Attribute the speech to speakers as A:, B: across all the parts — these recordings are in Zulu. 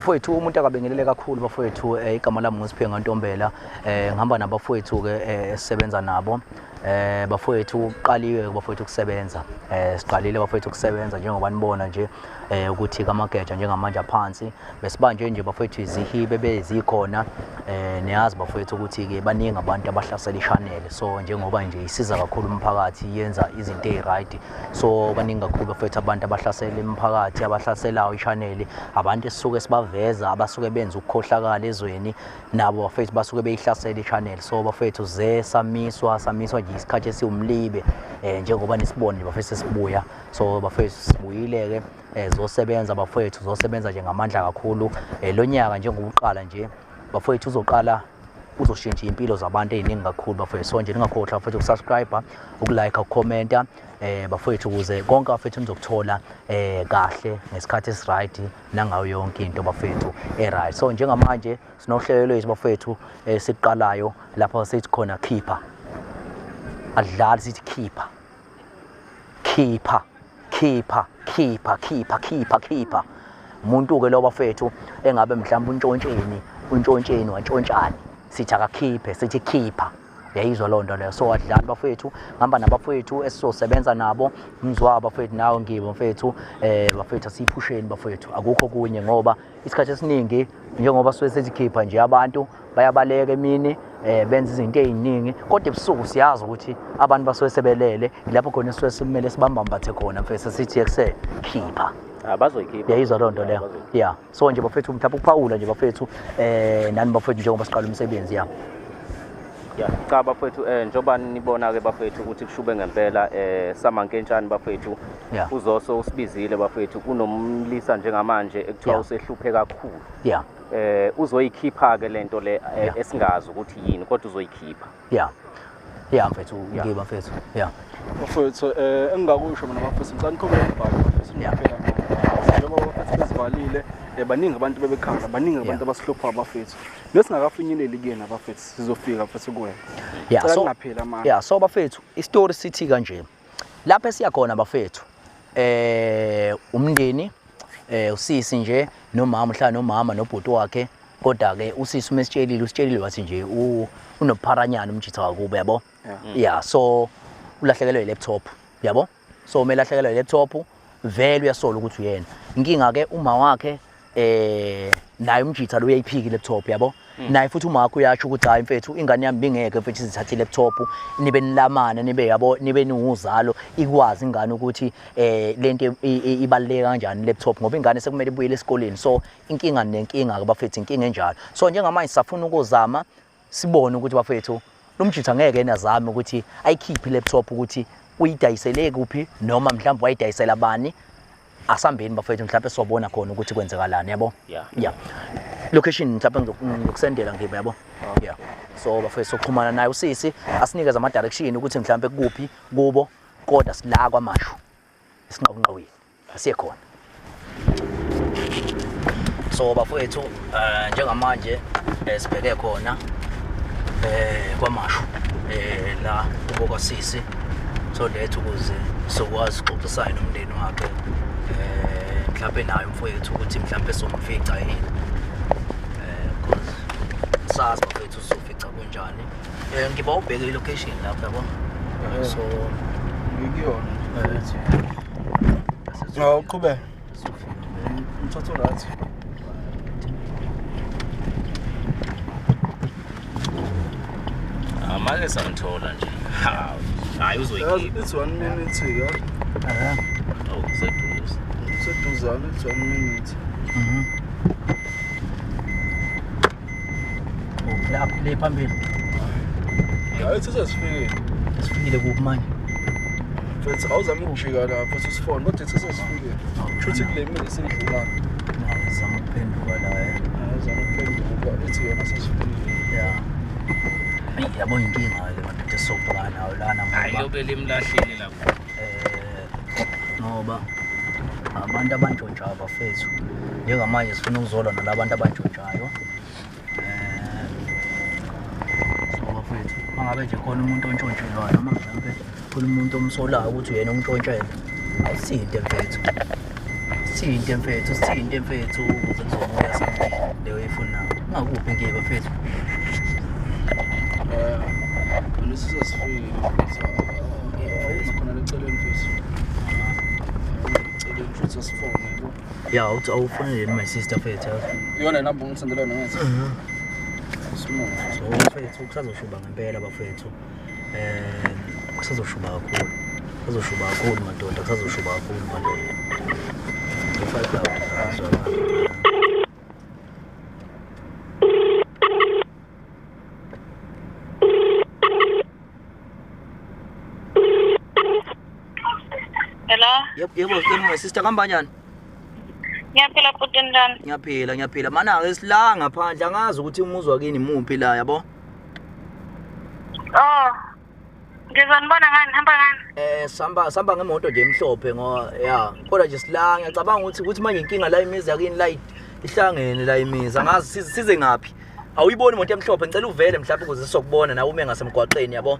A: Bafowethu, umuntu akabingelele kakhulu bafowethu. Igama lami nguSiphenga Ntombela. Ngihamba nabafowethu ke esisebenza nabo. Bafowethu, kuqaliwe bafowethu ukusebenza. Siqalile bafowethu ukusebenza njengoba nibona nje ukuthi kamageja njengamanje phansi besibanje nje bafowethu izihibe bezikhona. Niyazi bafowethu ukuthi ke baningi abantu abahlasela i-channel, so njengoba nje isiza kakhulu umphakathi, yenza izinto ezi-right, so baningi kakhulu bafowethu abantu abahlasela imiphakathi, abahlaselayo i-channel, abantu esisuke sibaveza abasuke benza ukukhohlakala ezweni, nabo bafowethu basuke beyihlasela i-channel. So bafowethu ze samiswa nje isikhathi esiwumlibe, njengoba nisibone nje bafowethu sesibuya. So bafowethu sibuyile ke, zosebenza bafowethu, zosebenza nje ngamandla kakhulu. Lo nyaka njengoba uqala nje bafowethu uzoqala uzoshintsha impilo zabantu eziningi kakhulu bafowethu. So nje ningakhohlwa bafowethu ukusubscribe, ukulike, ukucomment bafowethu, ukuze konke bafowethu nizokuthola kahle ngesikhathi esiright nangayo yonke into bafowethu e-right. So njengamanje sinohlelo lwethu bafowethu esiqalayo lapho sithi khona khipha, adlali, sithi khipha khipha khipha khipha khipha khipha khipha. Umuntu ke lo bafethu engabe mhlawumbe untshontsheni wantshontshani, sithi akakhiphe, sithi khipha. Uyayizwa loo nto leyo. So adlali bafethu, ngihamba nabafethu esizosebenza nabo, umzwa bafethu nawe ngibo mfethu. Bafethu asiyiphusheni bafethu, akukho kunye ngoba isikhathi esiningi njengoba suke sesikhipha nje abantu bayabaleka emini, benza izinto eziningi, kodwa ebusuku siyazi ukuthi abantu basuke sebelele, ilapho khona esisuke simele sibambambathe khona mfethu, sithi ekuse khipha.
B: Bazoyikhipha.
A: Uyayizwa loo nto leyo. Yeah, so nje bafethu mhlawumbe ukuphawula nje bafethu, nani bafethu njengoba siqala umsebenzi. Ya
B: cha bafethu, njengoba nibona ke bafethu ukuthi kushube ngempela, samankentshane bafethu. Uzoso usibizile bafethu, kunomlisa njengamanje ekuthiwa usehluphe kakhulu. Uzoyikhipha ke lento le esingazi ukuthi yini, kodwa uzoyikhipha.
A: Yeah mfethu, ngiba mfethu. Yeah
C: bafethu, engingakusho mina bafethu, ngicela niqhubeke nibhale bafethu, niphela njengoba bafethu bezivalile. Baningi abantu bebekhala, baningi abantu abasihlupha bafethu, nesingakafinyeleli kuyena bafethu, sizofika bafethu kuwena.
A: So yeah, so bafethu isitori sithi kanje lapha esiyakhona bafethu, umndeni, usisi nje nomama, uhlala nomama nobhuti wakhe, kodwa ke usisi umesitshelile, usitshelile wathi nje unopharanyana umjitha wakubo, yabo. Yeah, so ulahlekelwe i-laptop, yabo. So uma elahlekelwe i-laptop vele uyasola ukuthi uyena. Inkinga ke uma wakhe naye umjitha lo uyayiphika i-laptop, yabo. Naye futhi uma wakhe uyasho ukuthi hayi mfethu, ingane yami bingeke mfethu izithathe i-laptop, nibe nilamana, nibe yabo, nibe niwuzalo, ikwazi ingane ukuthi lento ibaluleke kanjani i-laptop, ngoba ingane sekumele ibuyele esikoleni. So inkinga nenkinga ke bafethu, inkinga enjalo. So njengamanje sisafuna ukuzama sibone ukuthi bafethu lo mjitha ngeke yena azame ukuthi ayikhiphe i-laptop, ukuthi uyidayisele kuphi noma mhlawumbe wayidayisela bani. Asambeni bafethu, mhlawumbe sobona khona ukuthi kwenzekalani, yabo. Yeah, location mhlawumbe ngizokusendela ngibe, yabo. Yeah, so bafethu soxhumana naye usisi asinikeze ama direction ukuthi mhlawumbe kuphi kubo, kodwa sila kwaMashu esinqawunqawini asiye khona. So bafethu njengamanje sibheke khona kwaMashu, la kubo kwasisi, so lethu ukuze sokwazi ukuxoxisana nomndeni wakhe, mhlawumbe naye umfowethu ukuthi mhlawumbe somfica yini, because sazi bafethu uzofica kunjani. Ngiba ubheke i-location lapha, yabo. So
C: ngikuyona mfethu. Awuqhubeke umthatho right.
B: Amake samthola nje. Hayi uzoyikhipha.
C: It's 1 minute ya.
B: Oh, seduze.
C: Seduzane, it's 1 minute.
A: Lapha le phambili.
C: Hayi sesifikile.
A: Sifikile kuphi manje?
C: Mfethu awuzame ukujika la mfethu usifone, kodwa sesifikile. Shuthi kule mini sindlula.
A: Awuzame ukuphenduka la.
C: Awuzame ukuphenduka, ithi yona sesifikile.
A: Yeah. Yabo inkinga ke madoda esizobhekana nayo lana,
B: ngoba ayilobe limlahlile lapho.
A: Ngoba abantu abantshontshayo bafethu njengamanje sifuna ukuzolwa nalabantu abantshontshayo. So bafethu mangabe nje khona umuntu ontshontshelwayo noma mhlawumbe khona umuntu omsolayo ukuthi uyena omntshontshele, awusinte mfethu, Sithinte mfethu, sithinte mfethu ukuze kuzobuya something leyo oyifunayo. Ungakuphi inkinga bafethu?
C: Lesi sesifike mfethu. Khona leceleni mfethu. Eceleni mfethu asifone yabo.
A: Ya, uthi awufonele my sister mfethu yazi.
C: Iyona inamba ongisendela yona ngithi. Simove.
A: So mfethu kusazoshuba ngempela bafethu. Kusazoshuba kakhulu. Kusazoshuba kakhulu madoda, kusazoshuba kakhulu madoda. I-five out.
D: Hello?
A: Yebo, yebo, yebo my sister kanjani?
D: Ngiyaphila bhuti njani?
A: Ngiyaphila, ngiyaphila. Mana ke sila ngaphandle angazi ukuthi umuzwa kini muphi la yabo.
D: Oh. Ngizonibona ngani hamba ngani?
A: Samba ngemoto nje emhlophe ngo ya. Kodwa nje sila ngiyacabanga ukuthi manje inkinga la imizi yakini la ihlangene la imizi. Angazi size ngapi. Awuyiboni imoto emhlophe, ngicela uvele mhlawumbe ukuze sizokubona nawe ume ngasemgwaqeni yabo.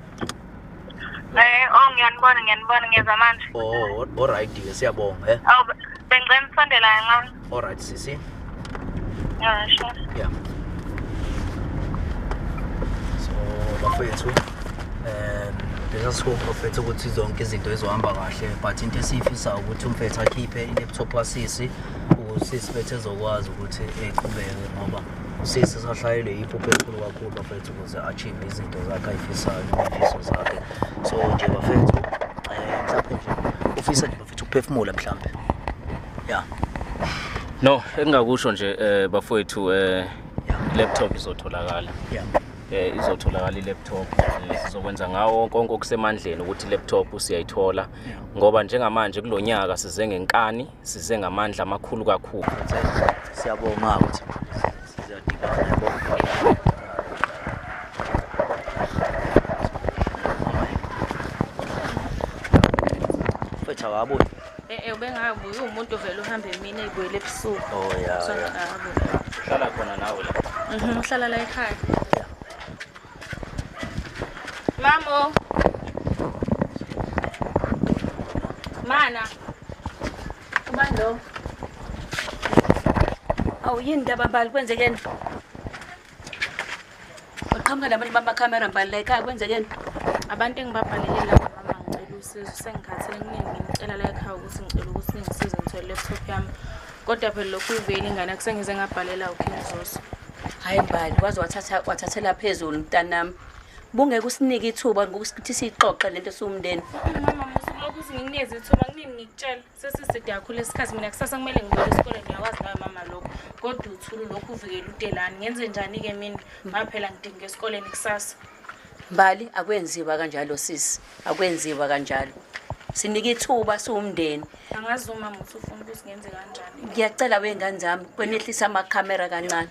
D: Oh ngiyanibona ngiyeza manje.
A: Oh, all right ke siyabonga eh.
D: Awu bengicela nisondela kancane.
A: All right sisi.
D: Yeah, sure.
A: Yeah. So bafethu let hope bafethu ukuthi zonke izinto ezohamba kahle, but into esiyifisa ukuthi umfethu akhiphe i-laptop kasisi ukuze sisi bethu ezokwazi ukuthi eqhubeke, ngoba usisi sahlayelwe iphupho elikhulu kakhulu bafethu ukuze achieve izinto zakhe ayifisayo nemifiso zakhe. So nje bafethu mhlawumbe nje ufisa nje bafethu ukuphefumula mhlawumbe. Yeah.
B: No, engingakusho nje bafowethu laptop izotholakala.
A: Yeah.
B: Izotholakala i-laptop, sizokwenza ngawo konke okusemandleni ukuthi i-laptop siyayithola, ngoba njengamanje kulonyaka size ngenkani, size ngamandla amakhulu kakhulu.
A: Siyabonga ukuthi siziyadibana yabo. Mfethu awaboni.
E: Ubengabuyi umuntu vele uhambe emini eyibuyele ebusuku.
A: Oh yeah.
E: So
B: uhlala khona nawe la.
E: Uhlala la ekhaya. Mamo. Mana.
F: Ubani lo? Awu yini ndaba Mbali kwenzekeni? Uqhamuka nabantu bamakhamera Mbali la ekhaya kwenzekeni?
E: Abantu engibabhalele la mama ngicela usizo, sengikhathele kuningi ngicela la ekhaya ukuthi ngicela ukuthi ningisize ngithole laptop yami. Kodwa phela lokhu iveli ingane akusengize ngabhalela uKing Zoso.
F: Hayi Mbali, waze wathathela phezulu mntanami. Bungeke usinike ithuba ngokuthi sixoxe lento siwumndeni.
E: Mama musukulokhu nginikeze ithuba kunini ngikutshela. Sesiside kakhulu isikhathi mina kusasa kumele ngibuyele esikoleni, ngiyakwazi nawe mama lokho. Kodwa uthulu lokhu uvikela uDelani. Ngenze njani ke mina? Ngaphela ngidinga esikoleni kusasa.
F: Mbali akwenziwa kanjalo sisi, akwenziwa kanjalo. Sinike ithuba siwumndeni.
E: Angazi mama ukuthi ufuna ukuthi ngenze kanjani.
F: Ngiyacela wengane zami kwenehlisa amakhamera kancane.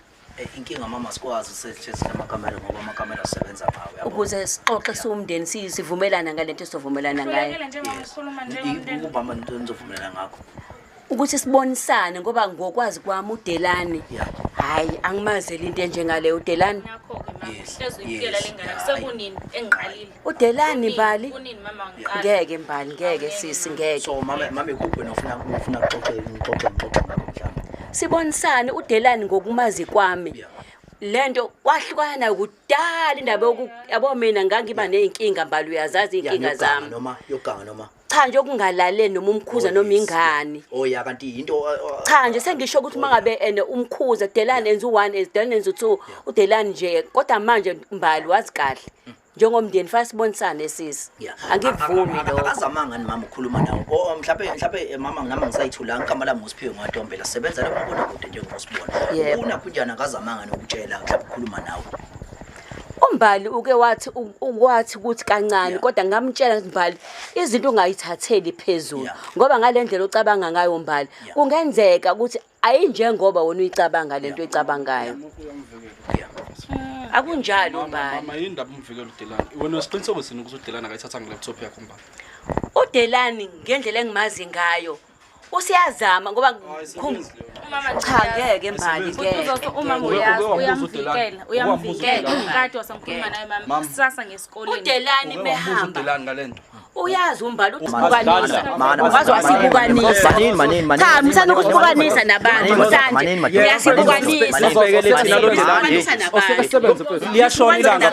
A: Inkinga mama sikwazi usetshenziswa amakhamera ngoba amakhamera asebenza ngawo yabo.
F: Ukuze sixoxe siwumndeni sivumelana ngalento esizovumelana ngayo.
E: Nje mama ukhuluma njengomndeni.
A: Ubaba nizovumelana ngakho.
F: Ukuthi sibonisane ngoba ngokwazi kwami uDelani. Hayi angimazeli into enjengaleyo uDelani.
E: Nakho-ke mama hlezi uyifikela lengane kusekunini engiqalile.
F: uDelani Mbali.
E: Kunini mama ngiqala.
F: Ngeke Mbali, ngeke sisi ngeke.
A: So mama ikuphi nofuna kuxoxe ngixoxe ngakho mhlawumbe.
F: Sibonisane uDelani ngokumazi kwami. Lento wahlukana kudala indaba yabo mina ngangiba nezinkinga Mbali uyazazi inkinga zami.
A: Noma yoganga noma
F: cha nje okungalaleli noma umkhuza noma ingane.
A: Oh ya kanti into
F: cha nje sengisho ukuthi mangabe ene umkhuza Delani enza u1 Delani enza u2 uDelani nje, kodwa manje Mbali wazi kahle njengomndeni fanele sibonisane sisi. Angikuvumi lokho.
A: Akazamanga ni mama ukukhuluma nawe. Oh mhlawumbe mama nami ngisayithula igama lami uSiphiwe Ngantombela sebenza la mabona kude njengoba usibona. Unakho njani akazamanga nokutshela mhlawumbe ukukhuluma nawe.
F: uMbali uke wathi ukwathi ukuthi kancane, kodwa ngamtshela ukuthi Mbali izinto ungayithatheli phezulu ngoba ngalendlela ocabanga ngayo Mbali kungenzeka ukuthi ayinjengoba wena uyicabanga lento oyicabangayo. Akunjalo Mbali.
C: Mama yini ndaba umvikela uDelani? Wena usiqiniseko sini ukuthi uDelani akayithatha ngelaptop yakho Mbali?
F: uDelani ngendlela engimazi ngayo usiyazama ngoba
E: Mama
F: cha ngeke Mbali ngeke.
E: Umama uyazi uyamvikela uyamvikela kade wasamkhuluma naye mama kusasa ngesikoleni.
F: uDelani behamba
C: uDelani ngalento.
F: Uyazi umbali usibukanisa. Wazi wasibukanisa. Cha, msana ukusibukanisa nabantu msanje. Uyasibukanisa.
C: Liyashona ilanga.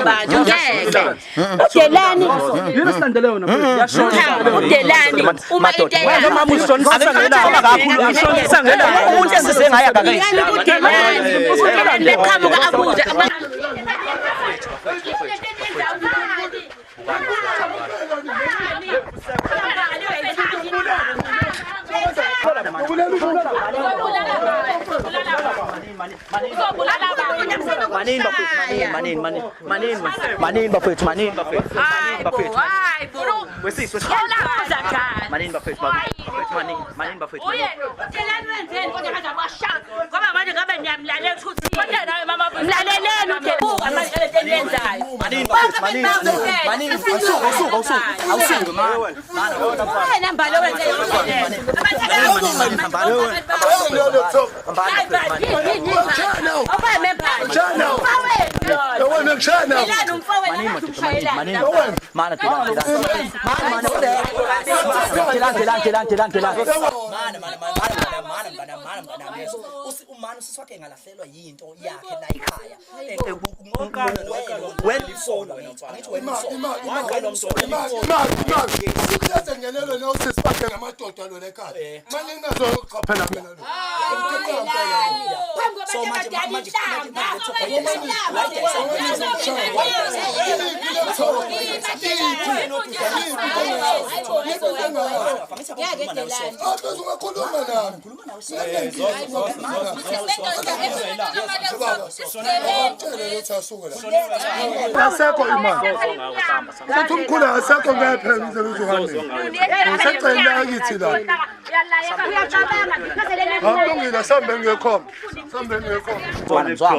F: Udelani.
C: Yini silandele yona mfethu? Liyashona.
F: Udelani uma into yakho.
C: Mama ushonisisa ngelanga kakhulu. Ushonisisa ngelanga.
A: Umuntu esize ngaye akakayi.
F: Udelani. Udelani leqhamuka abuze.
A: Manini bafethu manini bafethu manini bafethu manini bafethu
F: udelani wenzeni kodwa ngaze washaka ngoba manje ngabe niyamlalela ukuthi kodwa nawe mama mlaleleni udebuka manje lento eniyenzayo
A: manini bafethu manini awusuke
F: wena mbalo wenze
A: Umane usisi wakhe engalahlelwa yinto yakhe la ekhaya.
G: Ukulethe ngenelo nosisi bakhe namadoda lona ekhaya. Manje ngingazoqaphela mina lo.
A: So manje
G: Asekho imali. Uthi umkhulu asekho ngephela umsebenzi uhambe. Usecela akithi la. Awulungile sambe ngekhomba. Sambe ngekhomba.
A: Zwa.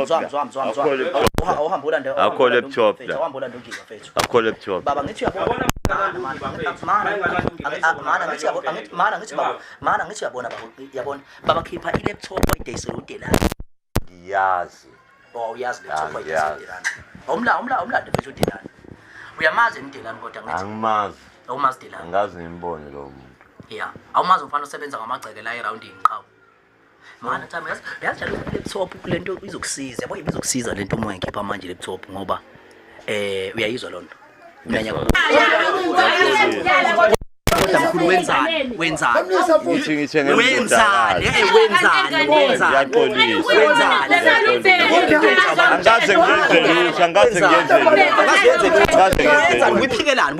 A: Awuhamba ulande.
H: Akho laptop la.
A: Awuhamba ulande ungiva mfethu.
H: Akho laptop.
A: Baba ngithi uyabona. Mana ngithi uyabona baba uyabona. Baba khipha i-laptop oyidayisela uDelani.
H: Ngiyazi.
A: Oh uyazi laptop oyidayisela uDelani. Awumlande mfethu uDelani. Uyamazi uDelani kodwa ngithi.
H: Angimazi.
A: Awumazi uDelani.
H: Angazi ngimbone lo muntu.
A: Yeah, awumazi umfana osebenza ngamagceke la eroundini qhawe. Mana time yazi njalo laptop lento izokusiza. Yabo izokusiza lento uma ungayikhipha manje laptop ngoba uyayizwa lonto. Kodwa mkhulu wenzani? Wenzani?
H: Angaze ngenze lutho, angaze ngenze lutho.
A: Uyiphikelani?